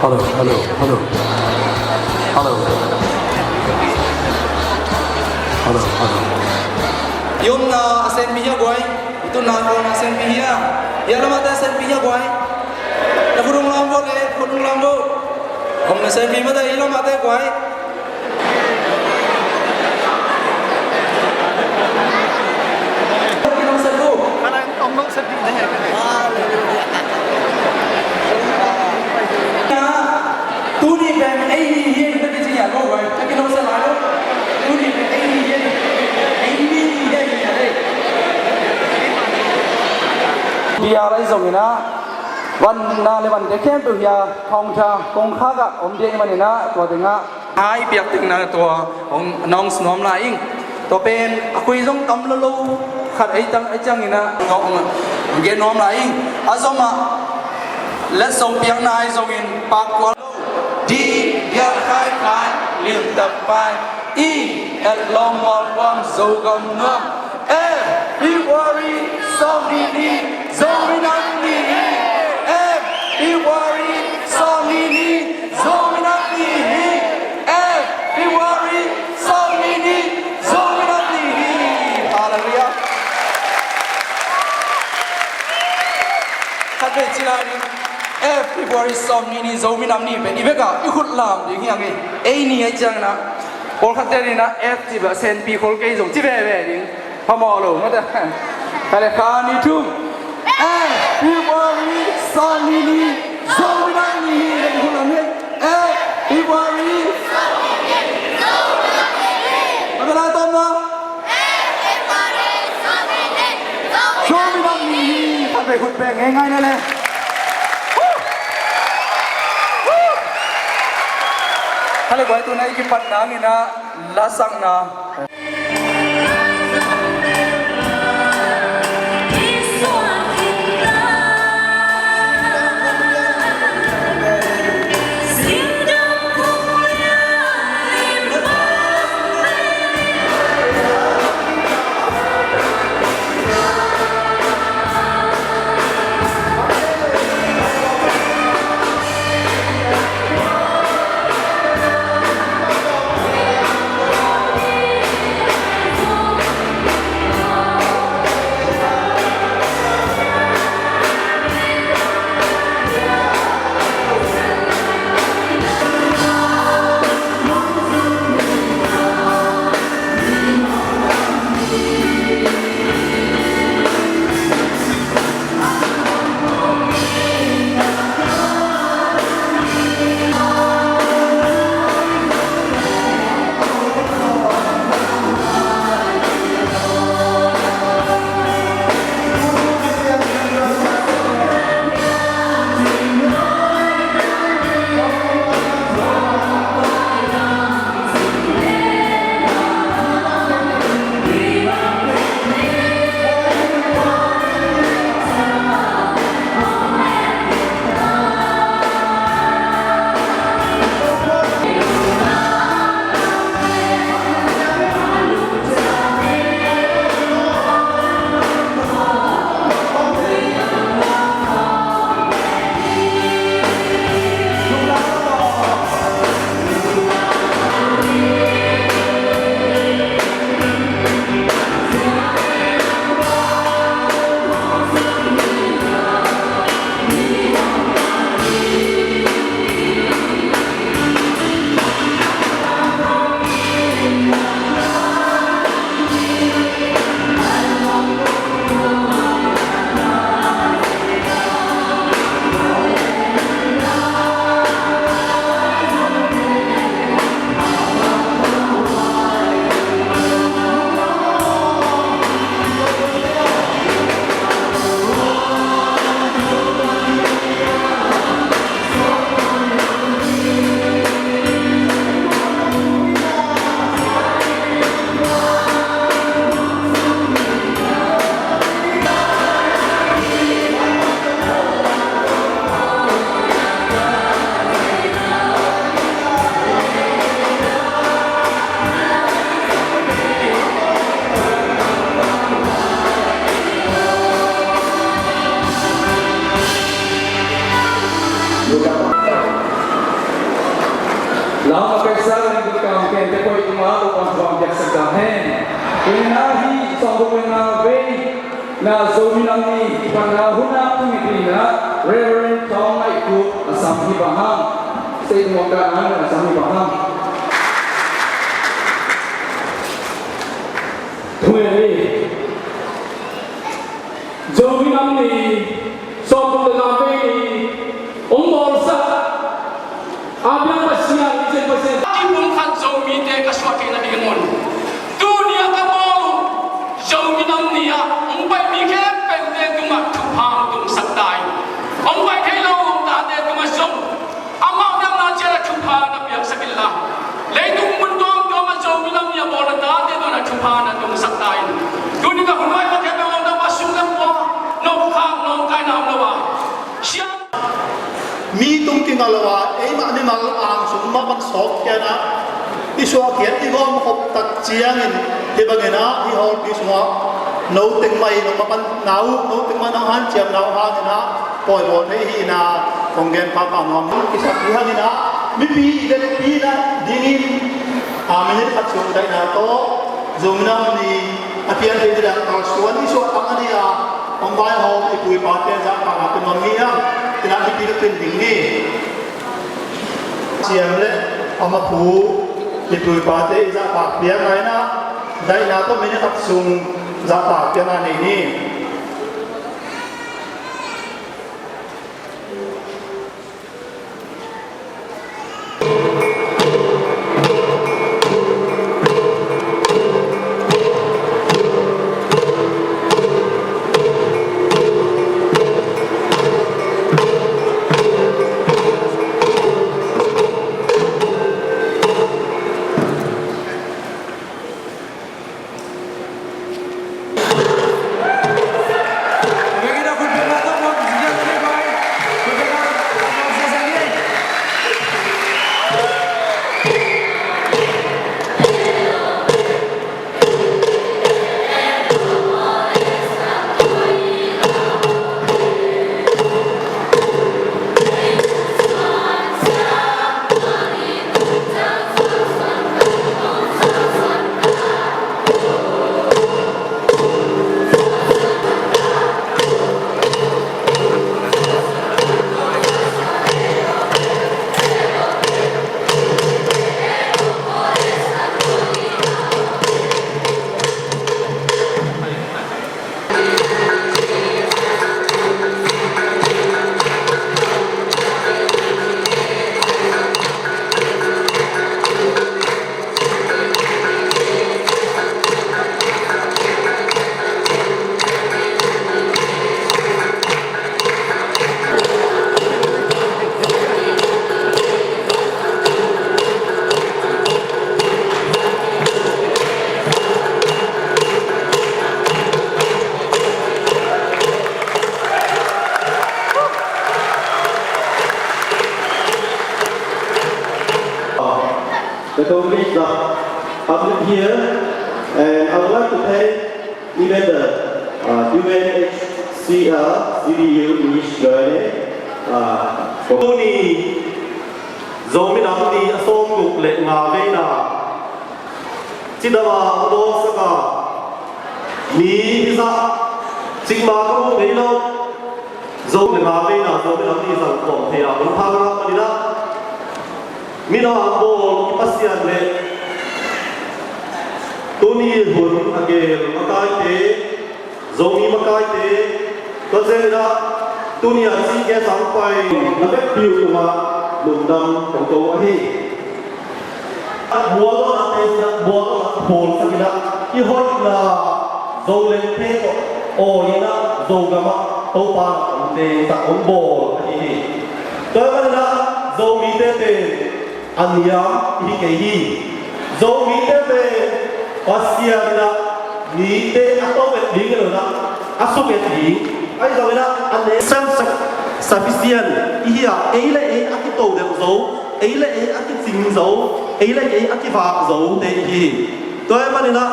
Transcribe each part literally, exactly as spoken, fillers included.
Hello, hello, hello. Hello. Hello, hello. Yom na asen pi ya guai. Itu na ko na asen pi ya. Ya lama ta asen pi ya guai. Na khut ung lam vo le, khut ung lam vo. Om na asen pi ma ta i lama ta guai. Tuni pen ei ni hi, na kici ya lo, na kino sa lai lo. Tuni pen ei ni hi, ei ni hi, ei. Bia lai zong ina, van na le van de khempeuh hia, Thongkha, Kongkhak ah om ding manin ah, tua ding ah. Hai piak ding na tua hong nong snuam lai ing. Tua pen a kui zong tam lo lo khat ei tang ei ciang ina. Hong gen nuam lai ing. A zom ah letsong piakna ei zongin pak kua lo. Di, biak khai khai, lim tak pai. I, et lom mol kuam Zogam nuam. F, February sawm nih ni, Zomi Nam Ni hi. F, February sawm nih ni, Zomi Nam Ni hi. F, February sawm nih ni, Zomi Nam Ni hi. Hallelujah. Khat vei ci lai ding. F, February sawm nih ni, Zomi Nam Ni pen i bek a i khut lam ding hi hang e. Ei ni ei ciang na. Pawlkhatte ni na F ci bek a senpi khol kei zong ci veve ding. Phamawh lo mah ta. Kha le kha ni thum. F, February sawm nih ni, Zomi Nam Ni hi, le khol lam hi. F, February. Mah ka lai tom na. Zomi Nam Ni hi. Khat vei khut beng ngeingai na le. Kha le guai tu na i kipat nang ina lasakna. Lau a kaisa in kum kam ken te poi tuma lo pan tuam piak sak ta hen. Ina hi sawm kum le nga vei na Zomi Nam Ni panna hun a kum i tina Reverend Thawng Ngai Khup a sam hi bang hang. State Mawngkah na a sam hi bang hang. Thu ngen ni. Zomi Nam Ni sawm kum le nga vei ni hong bawlsak a biang Pasian, i cen Pasian. Kipumkhat Zomite ka suah theihna ding un tuni a ka bawl uh Zomi Nam Ni ah hong pai mi khempeuhte tungah thupha hong tungsak ta in, hong pai thei lo hong tate tungah zong amau damna ciat a thupha na piaksak inla, leitung mun tuamtuam a Zomi Nam Ni a bawlna tate tungah thupha na tungsak ta in. Tuni ka hun vai ka khempeuh lam dam a sung le pua, nokkhak nokkaina om lo a, siam mi tung kinga lo a, eimah mimal ang sung mah pan sawk khian a, i suah khian i gawm khop tak ciangin, hi bangin a, i hawlpi sungah no teng mah i nong mah pan nau, no teng mah nong hanciam nau hangin a, pawi bawl thei hi ina, kong gen pahpah nuam. Kisak hi hangin a, mipi i vekpi na dingin a, minute khat sung daihna tawh Zomi Nam Ni a pian thei ding a kalsuan i suah tak a ni a, hong vaihawm i pu i pate zahtakna pia nuam ni a, ina mipi na pin ding ni. Siam le a maphu i pu i pate i zahtak piakna ina, daihna tawh minute khat sung zahtak piakna nei ni. The Congress Club public here, and I would like to thank even the uh, U N H C R C D U English Guide, uh, for Tuni Zomi Nam Ni a sawm guk le nga veina cidam a a bawlsak a mi hizah cikmah ka muh ngei lo. Zo le nga veina Zomi Nam Ni zang khawm thei a hun pha ka ngah panin ah, mi na a bawl i Pasian le tuni hun a gel makaite, Zomi makaite, tua ciangin ah tuni a cih ke sang pai na vekpi uh tungah lungdam kong ko ahi. Bual lo na te, bual lo na pawl sa kila, i hoihna Zoleng te tawh aw ina Zogam ah Topa na omte sak hong bawl ahi hi. Tua ahih manin ah Zomite pen a niam hi kei hi. Zomite pen Pasian in ah mite a to et ding hi lo in ah, a suk et ding. Ahi zongin ah a ne self sufficient i hi a, ei le ei a kito deuh zo, ei le ei a kicing zo, ei le ei a kivak zo te i hi hi. Tua ahih manin ah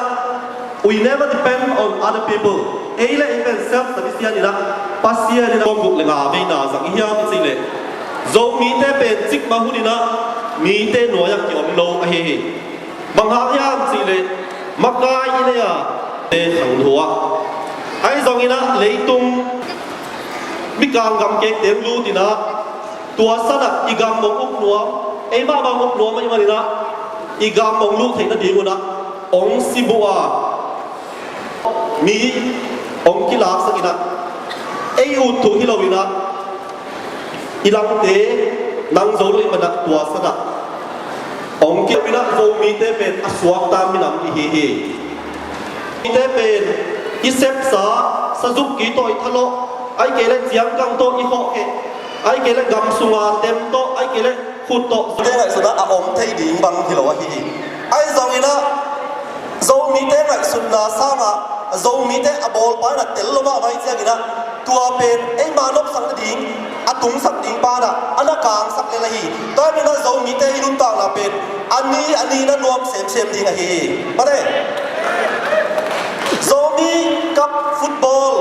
we never depend on other people. Ei le ei pen self sufficient in ah, Pasian in ah. Kong guk le nga veina zang i hiam i cih leh, Zomite pen cikmah hun in ah Mite nuai-ah ki-om lo ahi hi. Bang hang hiam cihleh makai i nei a, te khangno a, ahi zongin ah leitung mikang gam kekte hong lut in ah, tua san ah i gam hong uk nuam, eimah bang uk nuam ahih manin ah i gam hong lut theih nadingun ah hong sibuh a, mi hong kilaksak in ah, ei ut thu hi lo in ah, i langte nang zo lo ahih manin ah tua san ah hong ki-, in ah Zomite pen a suakta minam i hi hi. Mite pen i sepsa, sazukki tawh i thalawh, ahih kei leh ciangkang tawh i khawhkheh, ahih kei leh gam sunga tem tawh, ahih kei leh khut tawh, Zomite ngaihsutna a om thei ding bang hi lo ahi hi. Ahi zongin ah Zomite ngaihsutna sangah Zomite a bawlpa in ah tel lo mahmah ahih ciangin ah, tua pen eima nopsak nading a tungsak ding pa in ah a na kangsak lel ahi. Tua ahih manin ah Zomite i nuntakna pen a ni a ni na nuam semsem ding ahi hi. Mate, Zomi Cup football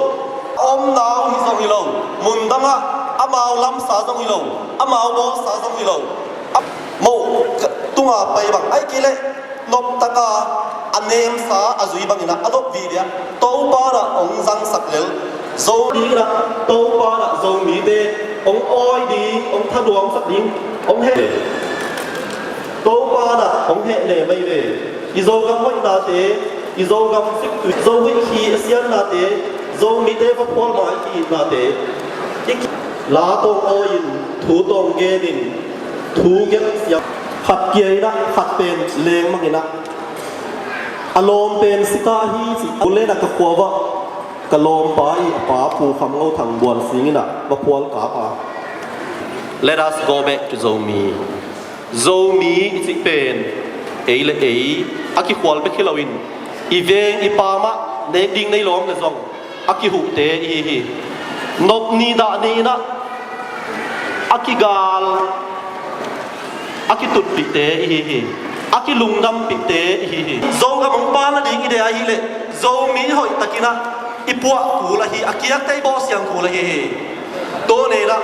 a omna uh hi zong hi lo, mundang ah amau lamsa zong hi lo, amau bawlsa zong hi lo, a moh tunga pai bang, ahih kei leh noptaka a nemsa a zui bangin ah a nop vive a, Topa in ah hong zangsak lel. Zo dingin ah Topa in ah Zomite hong awi ding, hong thanuamsak ding, hong heh. Topa in ah hong heh lem ahi ve. I Zogam hoihnate, i Zogam sik tui, Zo huih khi a siannate, Zomite va phual mai ki itnate, i ki-, la tawh awi in, thu tawh gen in, thu gelh siam. Khat kia in ah, khat pen lengmang in ah, a lawm pen sita hi ci. Ule na ka khua vah, ka lawmpa i a pa Pu Kham Ngo Thang Buan Sing in ah va phual kap a. Let us go back to Zomi. Zomi i cih pen ei le ei a kikhual bek hi loin, i veng i pamah nek ding nei lawm le zong a kihuhte i hi hi. Nop ni dah ni in ah a kigal, a kitutpihte i hi hi. A kilungdampihte i hi hi. Zogam hong pan nading i deih ahih leh Zomi hoihtakin ah i puah kul ahi, a kiakte i bawhsiang kul ahi hi. Tuni in ah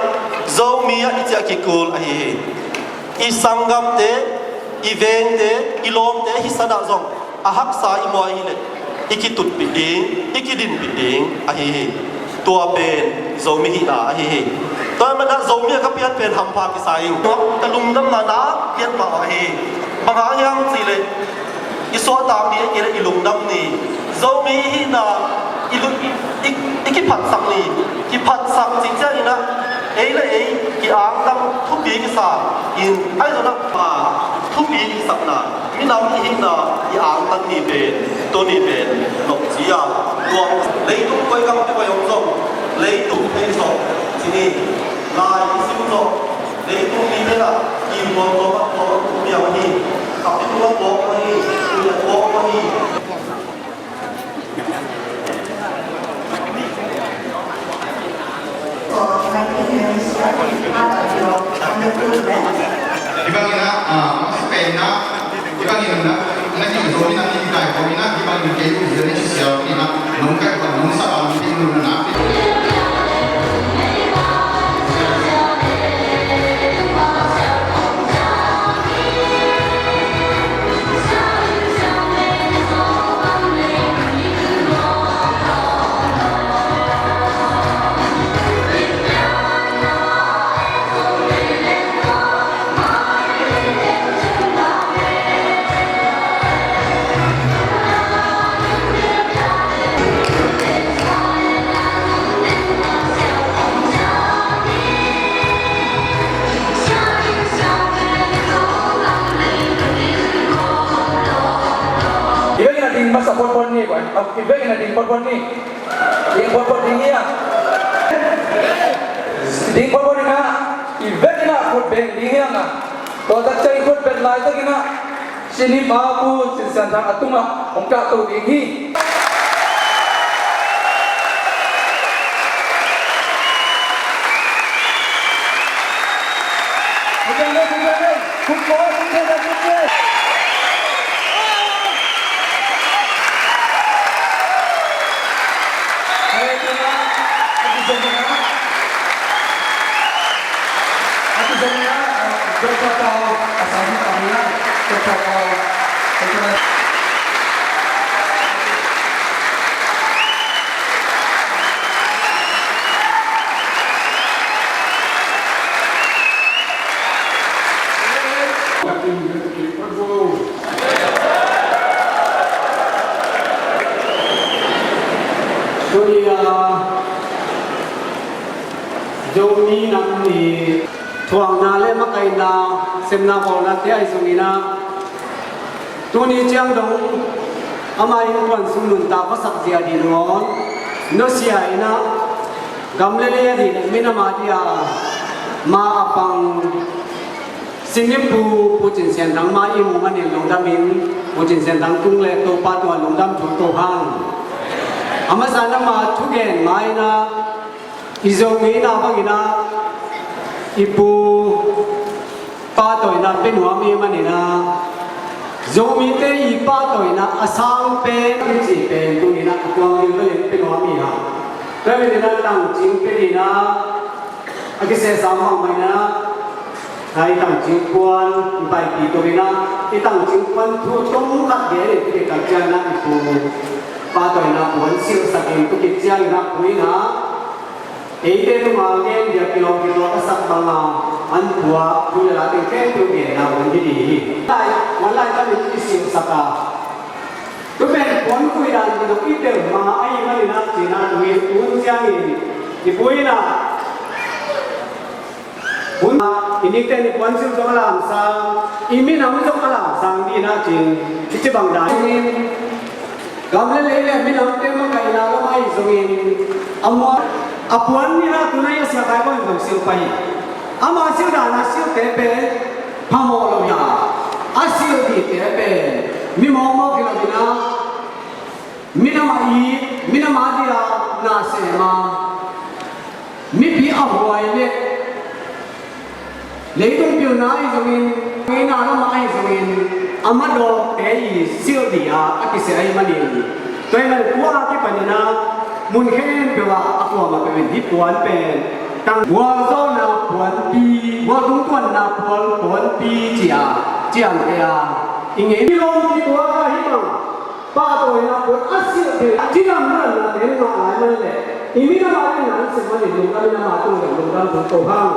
Zomi ah i ciah kik kul ahi hi. I sanggamte, i vengte, i lawmte hih san ah zong a haksa i muak ahih leh i kitutpih ding, i kidinpih ding ahi hi. Tua pen Zomi hihna ahi hi. Tua ahih manin ah Zomi a ka pian pen hampha kisa ing. Ka lungdamna na pian mah ahi hi. Bang hang hiam cihleh i suahtak ni, ahih kei leh i lungdam ni. Zomi i hihna i lu-, i, i, i kiphatsak ni. Kiphatsak cih ciangin ah ei le ei ki-angtang thupi kisa in, ahi zongin ah thupi kisakna, minam i hihna i angtang ni pen, tuni pen nopci a, tua leitung koi gam te koi om zong, leitung thei zawh ci ni. Lai i sim zawh, leitung mite lah i muang tua mah tua mah thupi a hi. Kap i tua tua mah hi, tua tua mah hi. Hih bangin ah, ah, masa pen ah, hih bangin ah, na hih zo in ah, hih kai zo in ah, hih bangin kei uh zo in ah, sial in ah, nong kai, nong sa, nong pi, nong na pi. I vekin a ding masa photphot ni, boy. I vekin a ding photphot ni. Ding photphot ding hi a. Ding photphot ding a. I vekin a phot beng ding hi a nga. Tua tak ciang i phot beng laitakin a, Sinim a Pu Sin Sian Thang a tungah hong kahto ding hi. Tuni a Zomi Nam Ni thuakna le makaihna, sepna bawlnate ahi zongin ah, tuni ciang dong ama innkuan sung nuntak khuasak zia dih nangawn nusia in ah, gam le lei a dih le minam a dih a ma a pang Singapore Pu Cin Sian Thang ma i mu manin lungdamin, Pu Cin Sian Thang tung le Topa tungah lungdam thu ko hang. A masa in ama thugen ma in ah, i Zomi na bangin ah i pu pahtawina pia nuam i hih manin ah, Zomite i pahtawina a sang pen i cih pen tuni in ah a tuang ding bel in pia nuam i hi. Tua hi manin ah tangcing pia ding in ah, a kisehsa mahmah in ah, a i tangcing puan i paipih tung in ah, i tangcing puan thu tom khat gen in tua kikal ciangin ah i pu pahtawina puan silhsak in tua kik ciangin ah pu in ah, eite tungah gen dia kilawm kituak a sak bang a, an pu a thu le la teng khempeuh gen a om hi ding hi. Lai, wan lai tamin i silhsak a, tu pen puan khui dan kidong i tel ma ahih manin ah ci-in ah tuni hun ciangin i pu in ah, hun i nikten i puan silh zong a lamsang, i minam zong a lamsang ding in ah ci-in, i ci bang dan in, gam le lei le minamte makaihna lam ahi zongin, a muan a puan ni a tu-in ah i a sia kai bawng in zong silh pah hi. Ama silh dan a silhte pen phamawh lo hi a, a silh dihte pen mi mawkmawk hi lo in ah, minam a it, minam a dih a na sem a, mipi a huai le leitung pilna ahi zongin, ngeina lam ahi zongin, a madawkte i silh dih a a kiseh ahih manin, tua ahih manin tua a kipanin ah mun khempeuh ah a kuamah peuh in hih puan pen tang gualzawhna puanpi, gualtung tuanna puan, puanpi ci a, ciangte a i ngei, i lawm kituak a hih bang pahtawina puan a silh thei a, ci lam ranna te ngah lai man leh, i minam a ding nan sem manin lungdam in ama tung leh lungdam tung ko hang.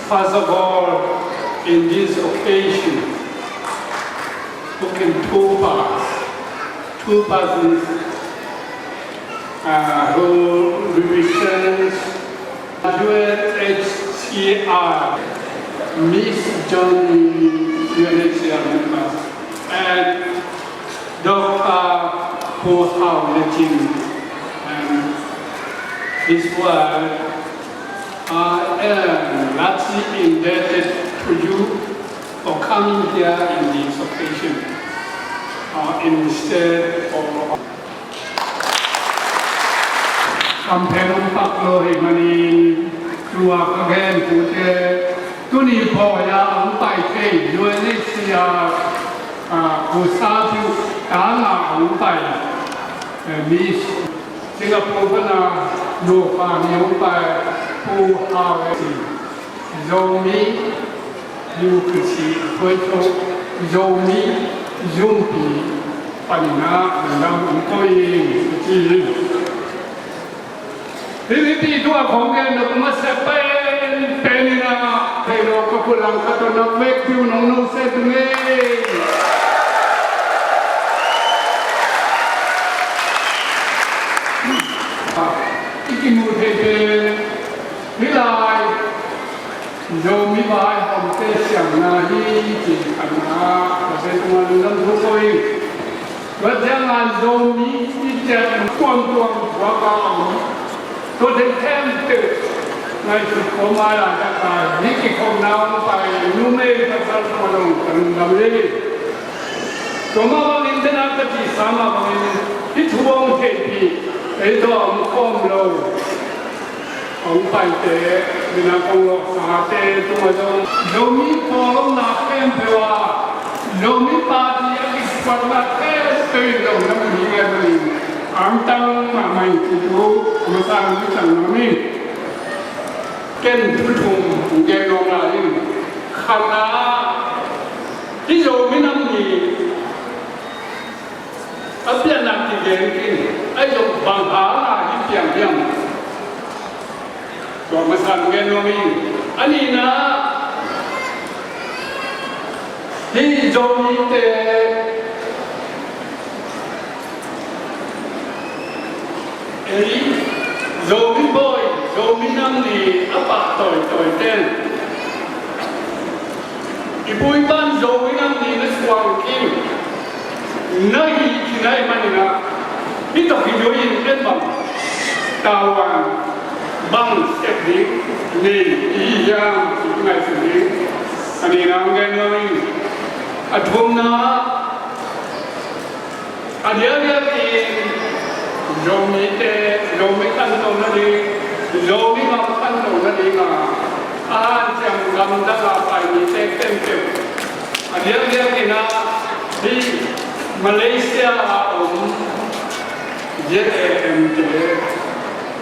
First of all, in this occasion, look in two parts, two persons, uh, who represents U N H C R, Miss Johnny, U N H C R member, and Doctor Pu Hau Le Cin and his wife. I am largely indebted to you for coming here in this occasion, uh, instead of Kamphen hong pak lo ahih manin, tua ka gen pute, tuni phawi a hong pai thei, U N H C R, ah, kusa thiu, tanga hong pai, eh, Miss Singapore pana nupa ni hong pai, Pu Hau Le Cin. Zomi Democracy a tuaitho Zomi zumpi panin ah lungdam hong ko ing, ka ci hi. Hih mipih thu a khong gen na ka masa pen pen in ah thei lo ka pulangkhat tawh na vekpi un hong no se tung ei. I kimu thei pen hih lai Zomi vaihawmte siamna hi ci khatna, Pasian tungah lungdam thu ko ing. Tua ciangin Zomi i ciat kuamkuam thuak a om, tua teng khempeuh Ngaihsut kawm lai laitak lai, hih kikhopna hong pai numei pasal tungah zong ka lungdam hi. Tua mah bangin, den a ka cihsa mah bangin, hih thu hong theihpih, ei tawh a om khawm lo, hong paite, den a kong lawhsate tungah zong, Zomi pawl omna khempeuh ah, Zomi party a kisuanna khempeuh in zong na mu hi ngai bangin, angtang mahmah in cih thu, a masa in cih thu nuam hi. Ken thu thum gen nuam lai ing. Khatna, hih Zomi Nam Ni a pianna kigen khin, ahi zong bang hang a hih piang hiam? Tua masa in gen nuam ing. A nihna, hih Zomite, ei, Zomi Bawi, Zomi Nam Ni a pahtawi tawite, i pu i pa'n Zomi Nam Ni na suang khin, na hih khin ahih manin ah, hih tawh kidui in en bang, tavuan bang sep ding nei i hi hiam, i ngaihsun ding. A nihna hong gen nuam ing. A thumna, a diakdiakin Zomite, Zomi khantoh nading, Zomi gam khantoh nading a, a hanciam gamdang a pai mite khempeuh, a diakdiakin ah hih Malaysia a om Z A M te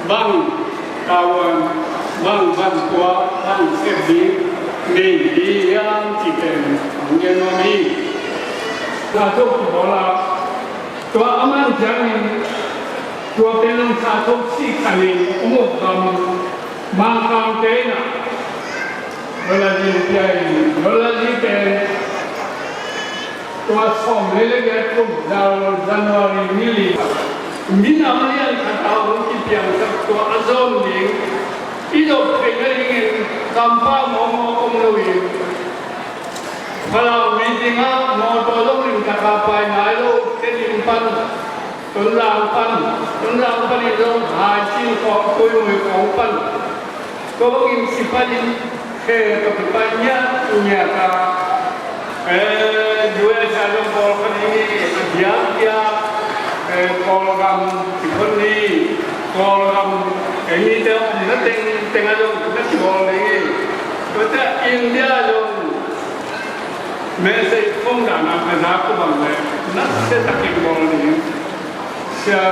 bang tavuan, bang van tuak, bang sep ding nei hi hiam cih pen hong gen nuam hi. Sa tho kibawl a, tua a man ciangin, tua pen hong sa tho sih khanin hong uk gam Mangkangte in ah, dollar li pia in, dollar li pen tua sawm le le giat kum, January ni li, minam lian khat a hong kipiangsak tua a zawm ding i zop theih nadingin kampau mawkmawk om lo in, Palau meeting ah mawtaw zong limtak a pai nai lo, Tedim pan, Tonzang pan, Tonzang panin zong Haicin khawng, Tuimui khawng pan, tua bangin sipai in khe tawh kipai ngiatngiat a, eh, U S a zong pawlkhat hi, a diakdiak, eh, Kawlgam kiphun hi, Kawlgam, eh, mite omna tengteng a zong na kibawl ding hi. Tuate India zong message phone dan a ka za ko bang le, nasia takin bawl ding. Sia,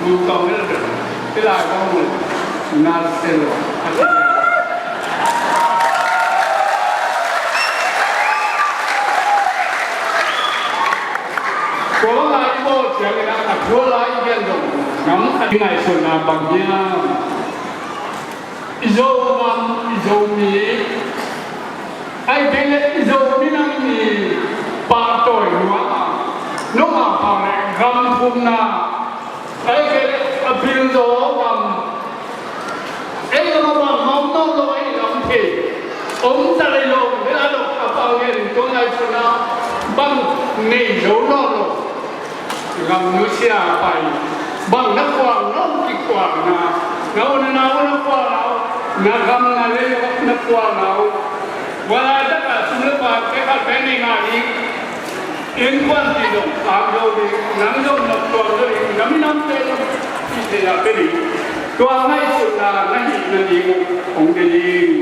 mun tawng ni la, i lai bang mun, nasia lo. Ko lai bawl ciangin a tua lai gen dong, nam khat ngaihsutna bang hiam? I Zogam, i Zomi, ahih kei leh i Zomi Nam Ni pahtawi nuam a, nong a pau leh gam thumna, ahih kei leh a pil Zogam, ei gam a bang a om nawn lo, ei gam thei om ta lei lo, bel a dok a pau ngen tua ngaihsutna bang nei zo nawn lo. Gam nusia pai, bang na kuang, na kikuang na, na u na nau na kuang na, na gam na lei na kuang na. Tua laitak a sum le paite khat pen i ngah ding, innkuan cih zong am zo ding, nang zong na kuang zo ding, na minamte zong cih thei a pia ding. Tua ngaihsutna na hih nading hong deih ding.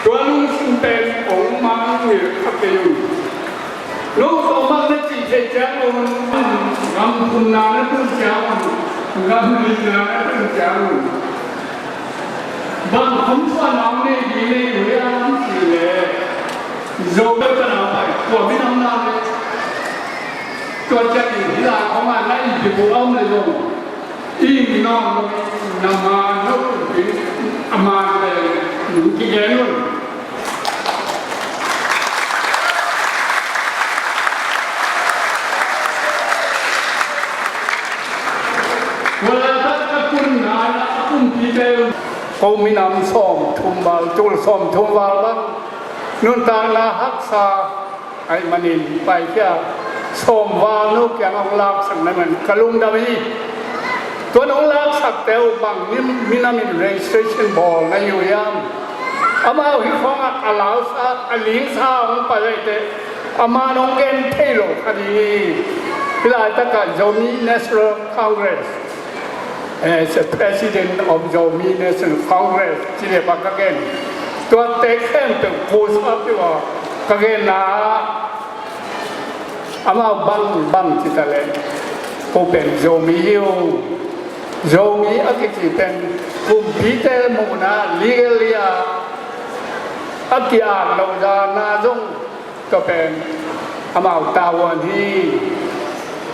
Tua lungsim pen hong mangngilh kha kei un. No tawh mah na cih theih ciangun, gam thumna na tun ciangun, gam lina na tun ciangun, bang khum suahna hong nei ding nei uh hiam cih leh, Zo bek pan a pai, tua minam na leh, tua ciangin hih lai khawng a na ipih uh a om leh zong, i nawn lo, na maan lo, a maan pen kigen un. Tua laitak a kun nai a kumpi pen ko minam sawmthum val, tul sawmthum val bang nuntakna haksa ahih manin paikhia sawm val no kiang a hong laksak na man ka lungdam hi. Tua nong laksakte uh bang nim, minam in registration bawl na hi uh hiam? Amau hih khawngah a lausa, a lingsa hong pai ahih teh, amah nong gen thei lo kha ding hi. Hih laitakah Zomi National Congress, as a president of Zomi National Congress, ci leh bang ka gen. Tuate khempeuh kusa peuh a ka genna ah, amau bang bang ci ta leh, ko pen Zomi hi uh. Zomi a kici pen kumpite muhna legally a, a ki-at loh zahna zong, tua pen amau tavuan hi.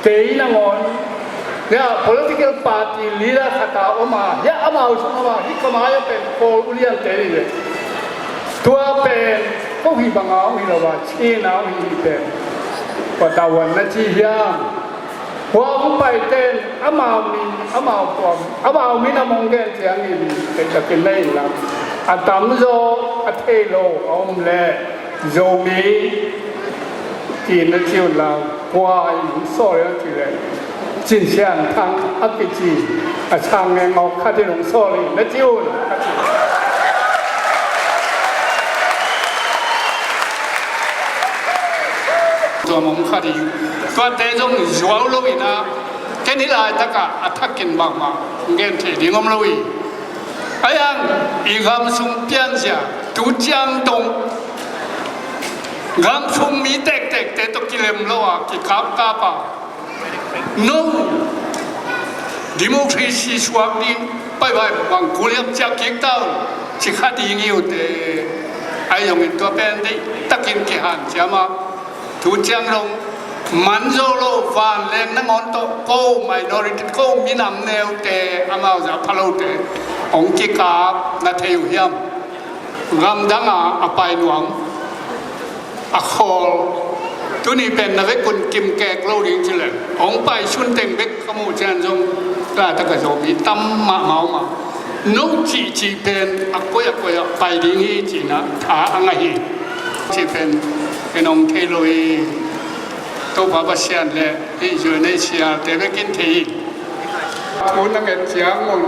Kei nangawn, hiah political party leader khat a om a, hiah amau sung amah, hih ka mai-ah pen Kawl uliante hi leh, tua pen ko hih banga om hi lo a, Chin a om hi pen, kua tavuan na ci hiam? Hua hong paite in amau min, amau tuam, amau min a mong gen ciangin, kei takin na in lam. A tamzaw a thei lo a om leh, Zomi ci-in na ci un la, kua in hong sawl hiam cih leh, Cin Sian Thang a kici a sang ngengawk khat in hong sawl hi, na ci un, a ci. Tua mong khat hi. Tuate zong zuau lo in ah, ken hih laitakah a thakin mahmah gen thei ding om lo hi. Ahi hang i gam sung pianzia, tu ciang dong gam sung mi tektekte tawh kilem lo a, kikapkap a, no democracy suak ding, paihpaih bang kuliam ciah kik ta un, ci kha ding hi uh teh. Ahi zongin tua pen deih takin kihanciam a, tu ciang dong man zo lo vanleng nangawn tawh ko minority, ko minam neute, amau zah pha lote hong kikap na thei uh hiam? Gamdang a a pai nuam, a khawl, tuni pen na vekun kimkek lo ding ci leng, hong pai sun teng bek ka muh ciang zong, tua taka Zomi tam mahmah om a, no cihcih pen a koi a koi ah pai ding hi cihna tha a ngah hi. Cih pen ken hong thei lo hi. Topa Pasian le hih U N H C R te bek in thei hi. Thu na nget ciangun,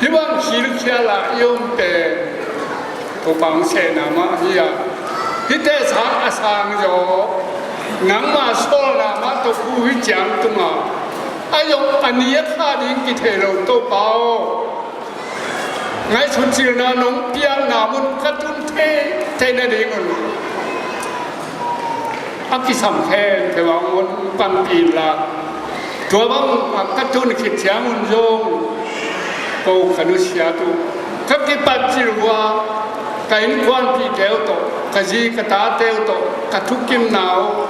hih bang khilkhial ah i om pen Topa hong sehna mah hi a, hihte sang a sang zaw, nangma sawlna mah tawh khu hih ciang tung a, a zong a ni a kha ding kithei lo. Topa aw, ngaihsut cilna nong piakna mun ka tun thei, thei nadingun a kisam khempeuh ah hong panpih in la, tua bang a ka tun khit ciangun zong ko ka nusiat uh, ka kipatcil uh a, ka innkuanpihte uh tawh, ka zi ka tate uh tawh ka thukimna uh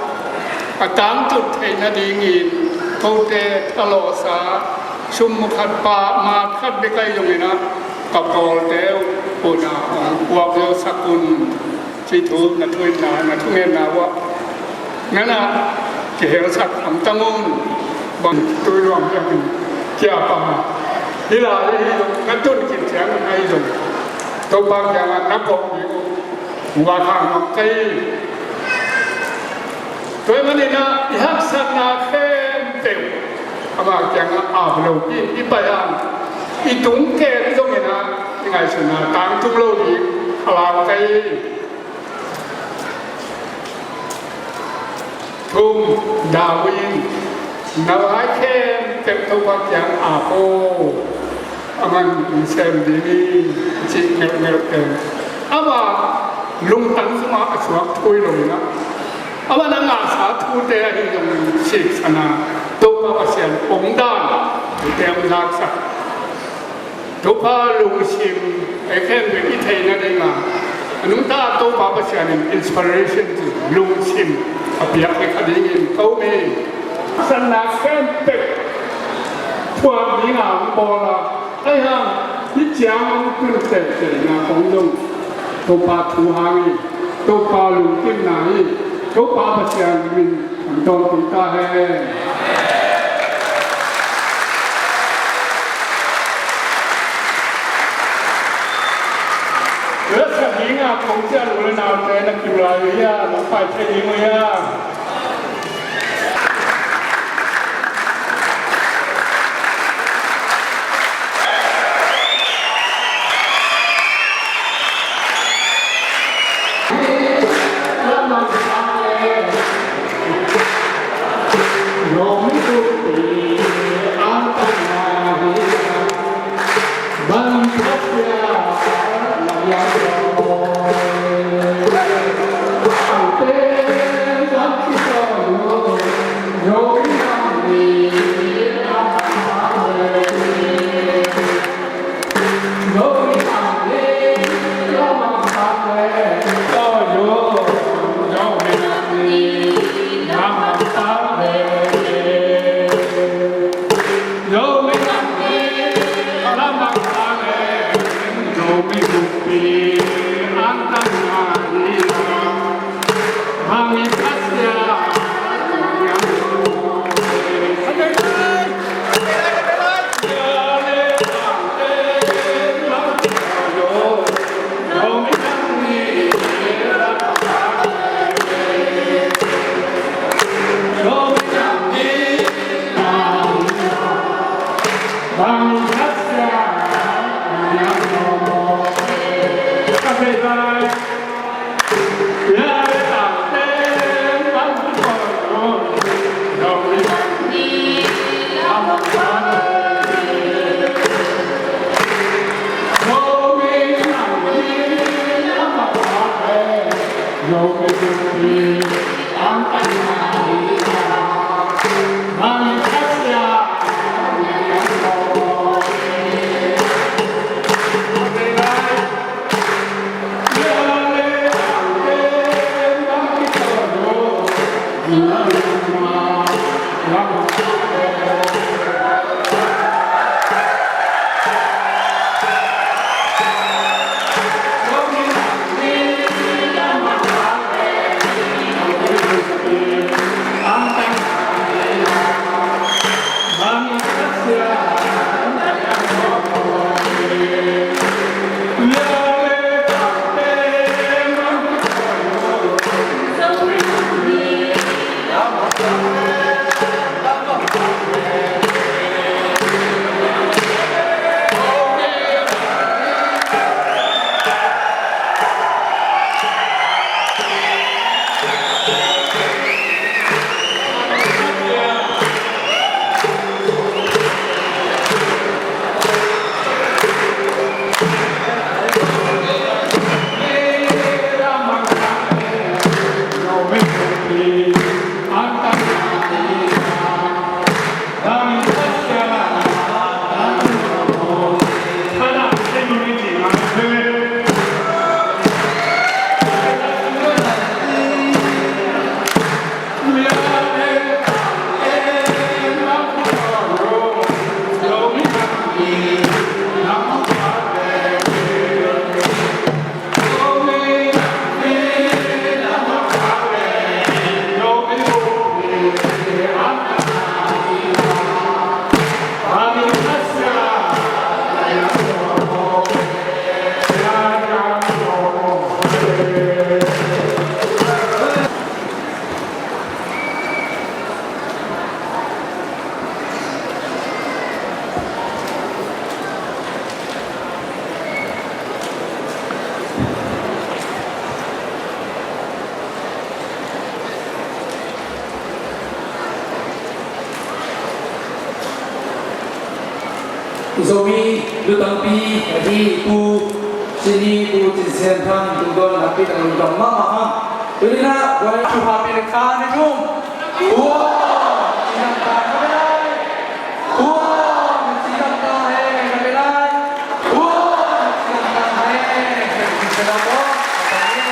a tangtut theih nadingin kote thalawhsa, sum khat pah, mat khat bek ahi zongin ah, ka pawlte uh puna hong puak zo sak un, cih thu na thuhilhna, na thungetna uh ah na na kihelsak hamtang un. Bang tui luang piang in kia pang a, hih lai ahi zong, na tun khit ciang ahi zong, Topa kiangah na kawk ding uh, va khang nuam ka hi. Tua ahih manin ah i haksatna khempeuh ama kiangah ap lopi in i pai hang, i tung kem zongin ah i ngaihsutna tangtung lo ding a lau ka hi. Thum, Darwin, na vai khempeuh Topa kiang ap aw, a man hong sem ding hi, cih ngelhngelh pen ama lungtang sungah a suak thu hi lo in ah, ama na ngahsa thute ahi zong siksan a, Topa Pasian omdan thute hong zaksak. Topa lungsim, ei khempeuh i theih nading a, a nungta Topa Pasian in inspiration ci, lungsim a piak hi kha dingin ko mi sanna khempeuh phuak ding a hong bawl a, ahi hang hih ciang hong tun tehtehna kong zong Topa thu hang hi, Topa lungkimna hi, Topa Pasian min thang tawntung ta hen. Tua sa ding a kong ciah u le naute na kiu lai uh hia, nong pai thei ding uh hia? Zomi lutangpi ahi Pu Cin Ni, Pu Cin Sian Thang tungtawn nakpi tak lungdam mahmah hang. Tuni-in ah, buai, Pu Hapi le kha ni thum. Ua, cidam ta na be lai. Ua, cidam ta he na be lai. Ua, cidam ta he. Cidam ta he.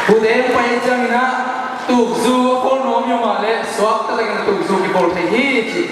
Pute hong pai ciangin ah tukzu a khawl nuam hi mah leh suakta takin tukzu kibawl thei hi ci.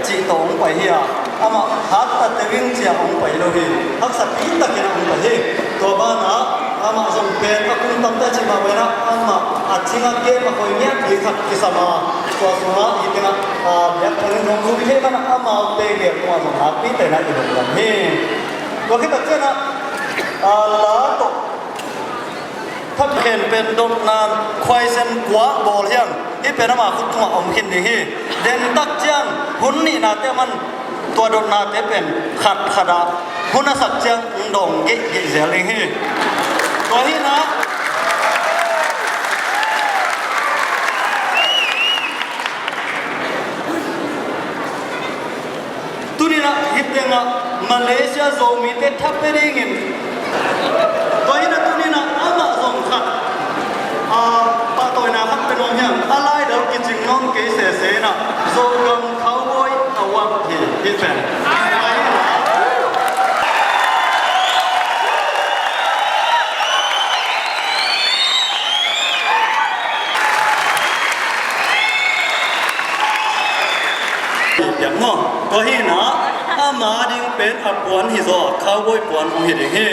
Cih tawh hong pai hi a, amah hat ta teuh ing ci-a hong pai lo hi. Haksa pi takin a hong pai hi. Tua banah amah zong pen a kum tamta cih mah banah amah a thing a kem a khoi miah pi khat kisam a, tua sungah hi tengah, a, biak panin zong zui thei manah amaute gel tungah zong nakpi tein a i lungdam hi. Tua khit tak ciangah, a, la tawh Thap khen pen dotna khuaisen kua bawl hiam? Hih pen ama khut tungah om khin ding hi. Den tak ciang hun nihnate man tua dotnate pen khat khat ah hun a sak ciang dawng geihgeih zel ding hi. Tua hi na. Tuni-in ah hih tengah Malaysia Zomite thapia dingin, tua hi-in ah tuni-in ah amah zong khat, a, pahtawina khat pia nuam hiam? A laidal kicing nawn kei sese in ah Zogam Cowboy Award hi, hih pen. Piak maw? Tua hi-in ah ama ding pen a puan hi zaw, cowboy puan hong hi ding hi.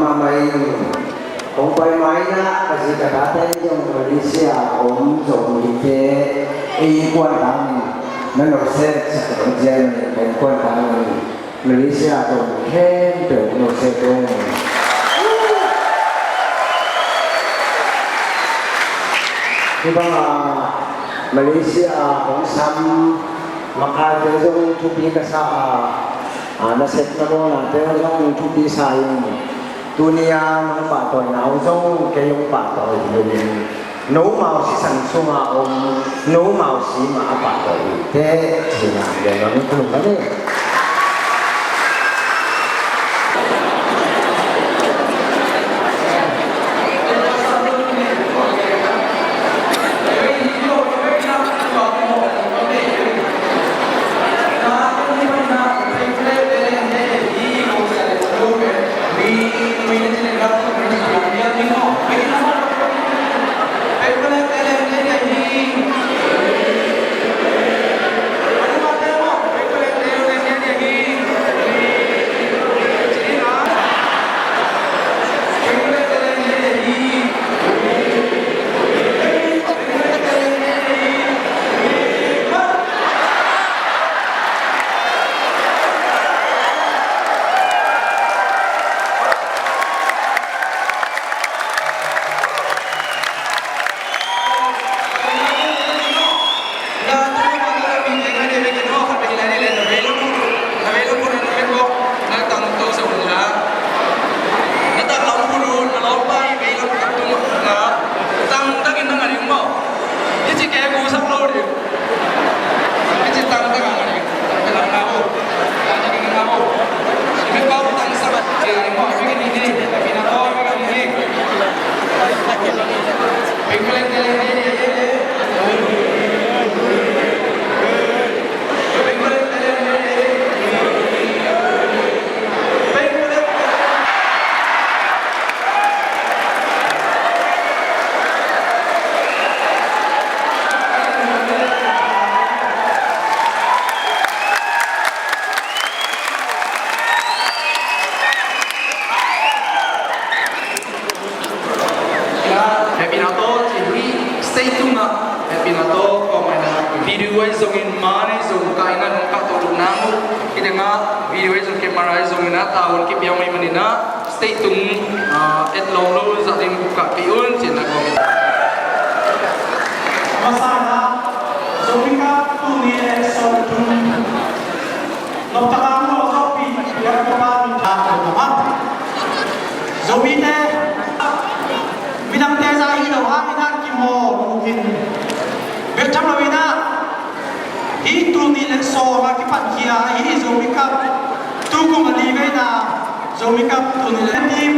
Mahmah in, kong pai mai-in ah ka zi ka tate zong Malaysia a om Zomite ei kuan hangin na nusia sak dong ciang in, ei kuan hangin Malaysia zong khempeuh nusia dong. Hih bangah Malaysia hong sam makaite zong thupi ka sa a, a, nasepna bawlnate zong thupi sa in, tuni-a nong pahtawina uh zong kei hong pahtawi hi lo in, nomau sisan sungah om nomau si mah a pahtawi hi teh, ci-in ah gen nuam ing, ka lungdam hi. Hehpihna tawh ci hi. Stage tungah hehpihna tawh kawm aina video ahi zongin, man ahi zong ka aina nong kah tawh lutna mu. Hih tengah video ahi zong, camera ahi zongin ah tavuan kipia ahi manin ah stage tung, ah, et lawng lo zah ding kah kei un ci-in ah kawm. Masa in ah Zomi Cup tul nih le sawm le thum noptak a hong zawhpih piak Topa min tha ko mah. Zomite midangte zah hi lo hangin ah kimawl uh in, bek tham loin ah hih tul nih le sawm a kipankhia ahi Zomi Cup tukum a li veina, Zomi Cup tul nih le team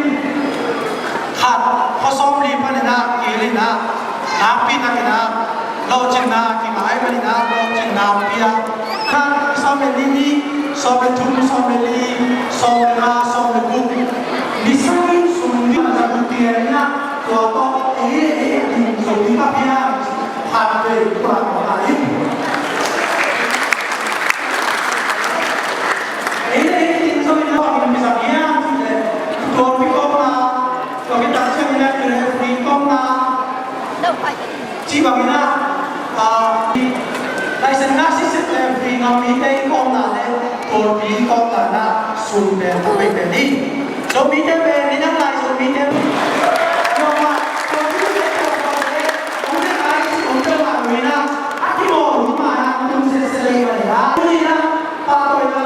khat khua sawmli panin ah kihel in ah Nakpi takin ah lawhcinna kingai manin ah lawhcinna pia. Khat, sawm le nih, sawm le thum, sawm le li, sawm le nga, sawm le guk. Misa in sum ding a za ding pian ah tua tawh ei le ei a ding zo ding a pian. Khat vei pulak mawk lai. Ei le ei a ding zo ding a pian misa pian. Tua pi kawmna, tua pi tak ciang in ah tua pi kawmna. Ci bangin ah, ah, license na sisik le free ngam mite i kawmna le tawlpi i kawmna na sum pen tawh pei pen hi. Zomite pen ni dang lai Zomite. Noma, tawlpi le tawlpa le, ong le ai ci ong le ma ui na, a ki mo ui ma na tung se se le ma ni na. Ui na, pa koi na,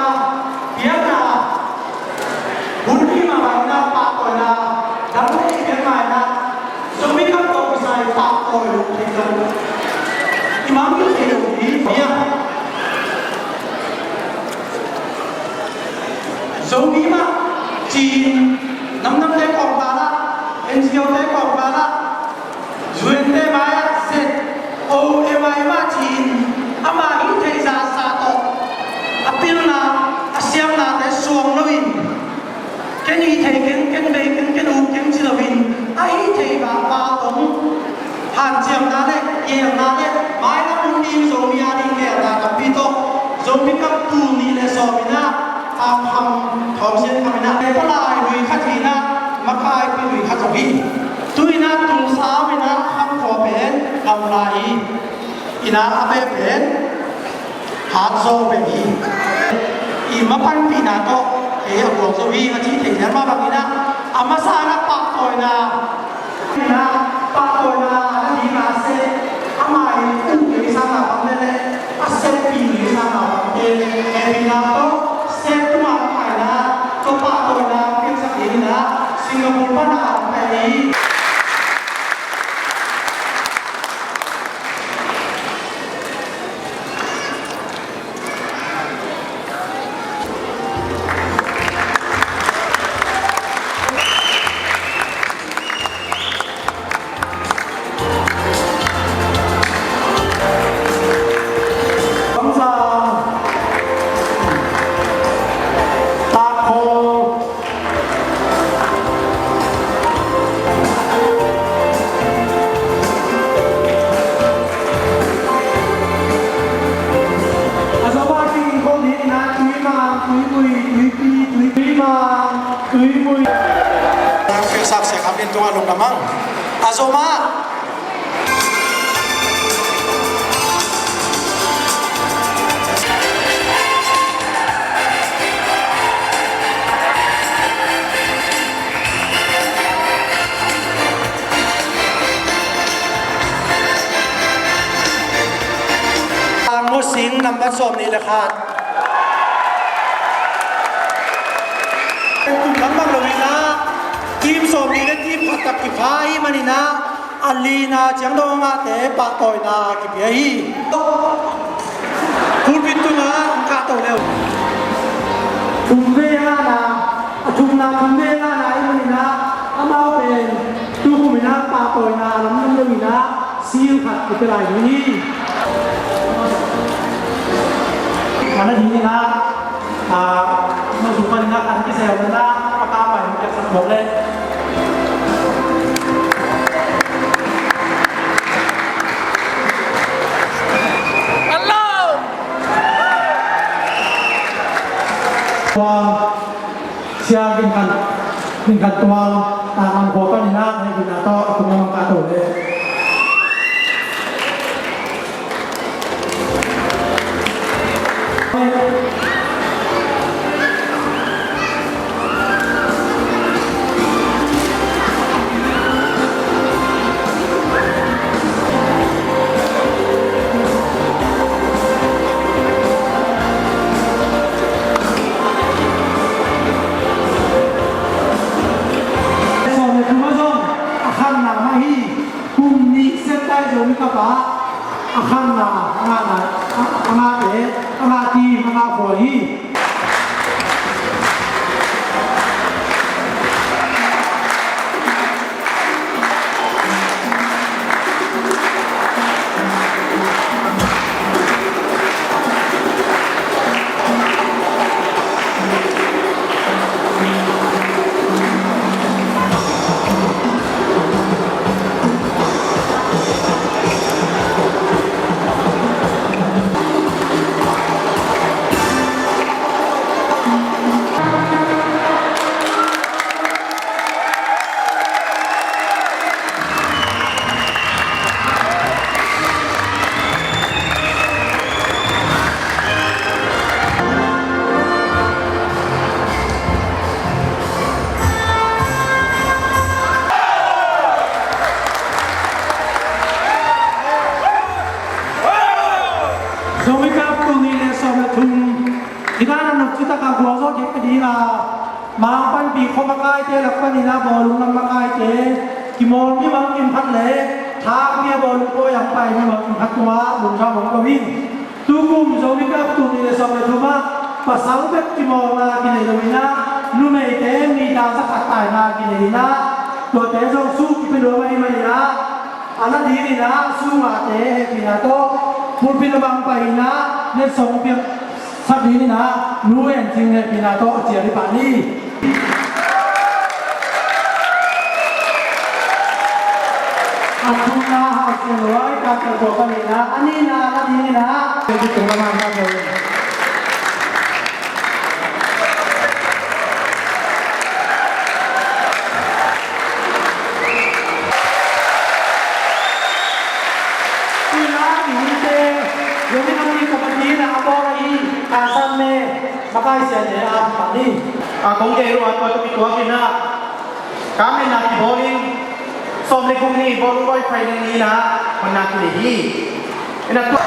biak na. Hun hi mah bangin ah pahtawina dang hi pian mah in ah, Zomi Cup tawh kisai pahtawi lo thei lo. I mang in thei lo hi. Zomi mah ci-in namnamte kawngkal ah, N G O-te kawngkal ah, U N-te mai-ah Z O M I mah ci-in ama hih theih zahsa tawh a pilna a siamnate suang loin, ken hih thei keng, ken bei keng, ken uk keng ci loin, a hih theih pahpah tawh hanciamna le kielna le mailam hun ding Zomi a ding kielna tampi tawh Zomi Cup tul nih le sawm in ah, Kham Kham, Thawm Sian Kham in ah, Palai lui khat hi in ah, makaipi lui khat zong hi. Tu in ah tul sawm in ah Kham khua pen gamla hi. In ah a beh pen Hatzaw beh hi. I mapanpihna tawh ei a guang zo hi a cih thei lian mah bangin ah, a masa in ah pahtawina, in ah pahtawina a ding a seh, ama in uh kei sangin a pang leh leh a seppi kei sangin a pangte hehpihna tawh sep tungah a paina tawh pahtawina piaksak dingin ah Singapore pan a pai hi. Bangsa, takho. A zomah king kong hi na, Tuimang, Tuimui, Tuipi, Tui, Tuimang, Tuimui. Nang feel sak sia kha min tungah lungdam ang. A zomah. Ngusing nambat sawm nih le khat. Kum bang bang lo in ah, team sawm nih le team khat tak kipha hi manin ah, a lina ciang dong ngahte pahtawina kipia hi. Pulpit tungah hong kahto leu. Thum vei a ngahna, a thumna thum vei a ngahna ahih manin ah, amau pen tukum in ah pahtawina lamdang lo in ah, seal khat kipia lai ding hi. Kana ding in ah, a, no sung panin ah kan kisel na, a ka pai hong piaksak mawk leh. Hello! Tua, Sia Gin Khan, Gin Khan Tuang, Tangam khua panin ah, hehpihna tawh, a tung lam ah kahto leh. Sawm le thum ah zong a khanna mah hi. Kum nih Seitai Zomi Cup ah a khanna a ngahna, a, a ngahte, a ngah team, a ngah khua hi. Mang panpi khua makaite lak panin ah bawlung lam makaite kimawl mi bangkim khat le thangpi a bawlung pawi a hong pai mi bangkim khat tungah lungdam hong ko hi. Tukum Zomi Cup tul nih le sawm le thum ah pasal bek kimawlna kinei lo in ah, numeite mi ta za khat taina kinei in ah, tuate zong suk kipia lua mahmah in ah, a la ding in ah sum ngahte hehpihna tawh pulpit a bang pai in ah letsong piak sak ding in ah Nu En Cing hehpihna tawh a cial hi pah ni. A thumna Hau Sian Luai, Kangtel khua panin ah, a nihna a la ding in ah, tung lam ah Tuna mihingte, Zomi Namni Committee na a bawl ahi, Kha San Me, makai siate a pah ni. A kong gei ruat tua tawh kituak in ah, ka metna kibawl in, sawm le guk ni, bawl uh bawl fai ni na, honna kinei hi. In ah tua